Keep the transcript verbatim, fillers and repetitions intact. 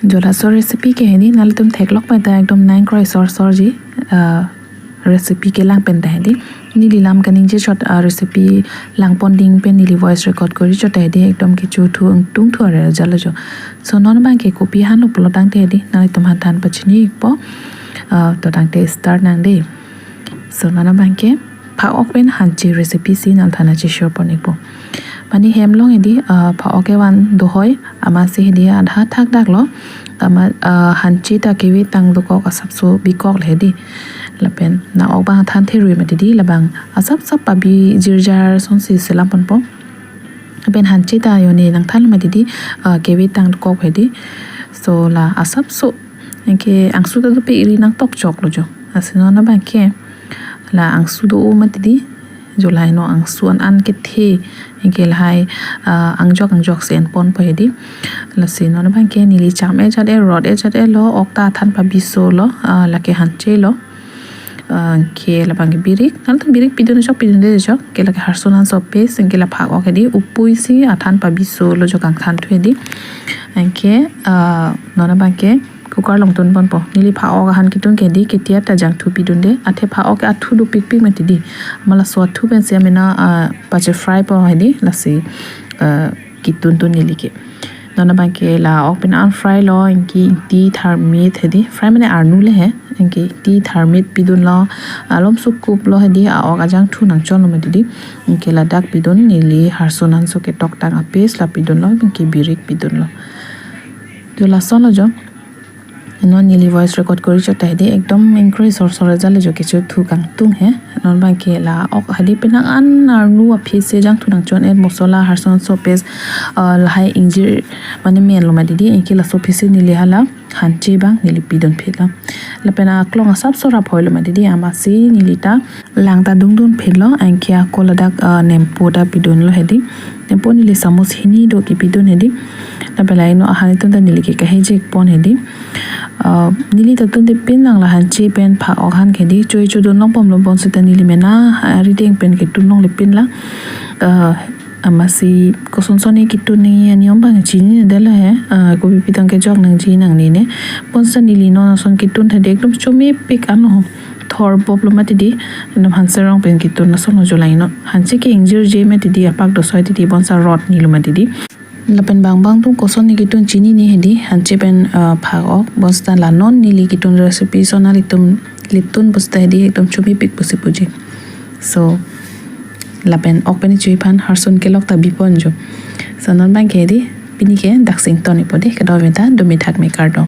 Jo laso recipe ke hedi nanglitum theklok pen ta ekdom nang kroi sor sor ji, ah, recipe kelang pen ta hedi. Neli lam kaningje chot, ah, recipe langpon ding pen neli voice record kori chot ta hedi ekdom kecho thu tung thu are jalo jo. So non abang ke kopi hanlo pulo tangte hedi nanglitum aphan than pachini ikpo. Ah, to tangte start nang de. So non abang ke phak-ok pen hanche recipe si nangthan achi share pon ikpo. Mane hem along hedi, ah, phak-ok kevan do hoi, amatsi hedi adha thak daklo. Tama, ah, hanche ta keve tang dokok asapso bikok le hedi. Lapen nang-ok abang than therui mati di, labang asap sap pabi jirjar sonsi selam ponpo. Lapen hanche ta jone nangthan mati di, ah, keve tang dokok hedi. So la asapso anke angsu ta dopik ri nangtok choklo jo. Lasi non abang ke la angsu do-o mati di. Jo lahai no angsu an an kethe anke lahai, ah, angjok angjok si en ponpo hedi. Lasi non abang ke neli cham-e jat-e, rot-e jat-e lo, ok ta than pabiso lo, ah, lake hanche lo. Ah, anke labang ke birik, nangtum birik pidun chok pidunde chok, ke lake harson hanso paste, anke la phak-ok hedi, upui si athan pabiso lo jo kangthan thu hedi. Anke, ah, non abang ke cooker along tun ponpo. Neli phak-ok ahan ketun ke hedi, ketia ta jangthu pidunde, athe phak-ok ke athu dopikpik mati di. Amat laso athu pensi amena, ah, pache fry po hedi, lasi, ah, ketun tun neli ke. Non abang ke la ok pen an fry lo, anke ingti tharmit hedi, fry mane arnu le he, anke ingti tharmit pidunlo, alom sukup lo hedi, a-ok ajangthu nangchonlo mati di. Anke ladak pidun neli harson hanso ketok tang a-paste la pidunlo, anke birik pidunlo. Jo lason lo jo. Non neli voice record kori chot ta hedi ekdom ingkroi sor sor jalo jo kecho thu kangtung he. Non abang ke la ok hedi penang an arnu aphi si jangthu nangchon-et, mosola, harson hanso paste, ah, lahai ingjir mane menlo mati di, anke laso aphi si neli hala hanche abang neli pidun phitlo. Lapen aklong asapso rap hoilo mati di, amatsi neli ta lang ta dungdun phitlo, anke ako ladak, ah, nempo ta pidunlo hedi. Nempo neli samus hini do kepidun hedi. Lapen lahai no ahan tun ta neli ke kahejek pon hedi. Ah, neli ta tunde pin lang la hanche pen phak-ok ahan ke hedi, choi chodun long pom long pon seta neli mena, ah, rideng pen ketun longle pin la. Ah, amatsi koson son ni ketun ni ani om abang chinine detlo he. Ah, kopi pitang kejok nangji nangne ne. Bonta neli non ason ketun ta hedi ekdom chomepik ano. Thor bop lo mati di, ekdom hanserong pen ketun lason lo jo lahai no. Hanche ke ingjirje mati di, apak do soi ti di, bonta rot ni lo mati di. Lapen bang bang atum koson ni ketun chinine hedi, hanche pen, ah, phak-ok, bonta la non neli ketun recipe ason nanglitum letun bonta hedi ekdom chomepik pusi puji. So, lapen ok pen chui aphan harson kelok ta bipon jo. So non abang ke hedi, pini ke dak si ington ikpo de, kedo meta, dumi thak me kardom.